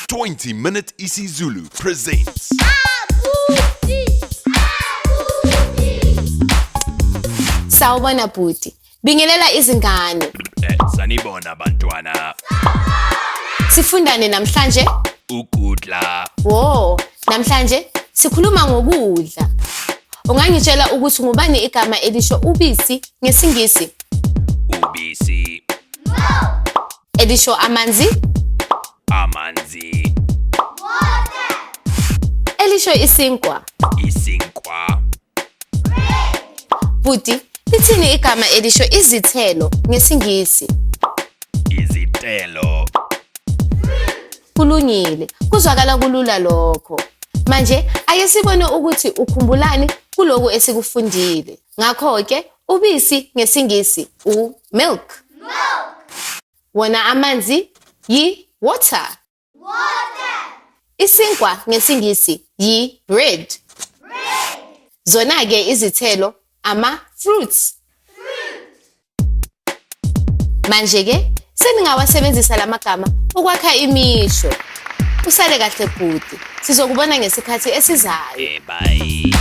20 Minute isiZulu presents. Sawubona bhuti. Bingelela izingane. Sanibona bantwana. Sifundane namhlanje? Ukudla. Wo, namhlanje sikhuluma ngokudla. Ungangitshela ukuthi ngubani igama elisho ubisi ngesiNgisi? Ubisi. Elisho amanzi? Amanzi. Elisho isinkwa? Isinkwa. Bhuti, lithini igama elisho izithelo ngesiNgisi? Izithelo. Kulungile, kuzwakala kulula lokho. Manje ake sibone ukuthi ukhumbulani kuloku esikufundile. Ngakho-ke ubisi ngesiNgisi u-milk. Wona amanzi yi-water. Isinkwa ngesiNgisi yi-bread. Zona-ke izithelo ama-fruits. Manje-ke seningawasebenzisa la magama ukwakha imisho. Usale kahle bhuti. Sizokubona ngesikhathi esizayo. Bye.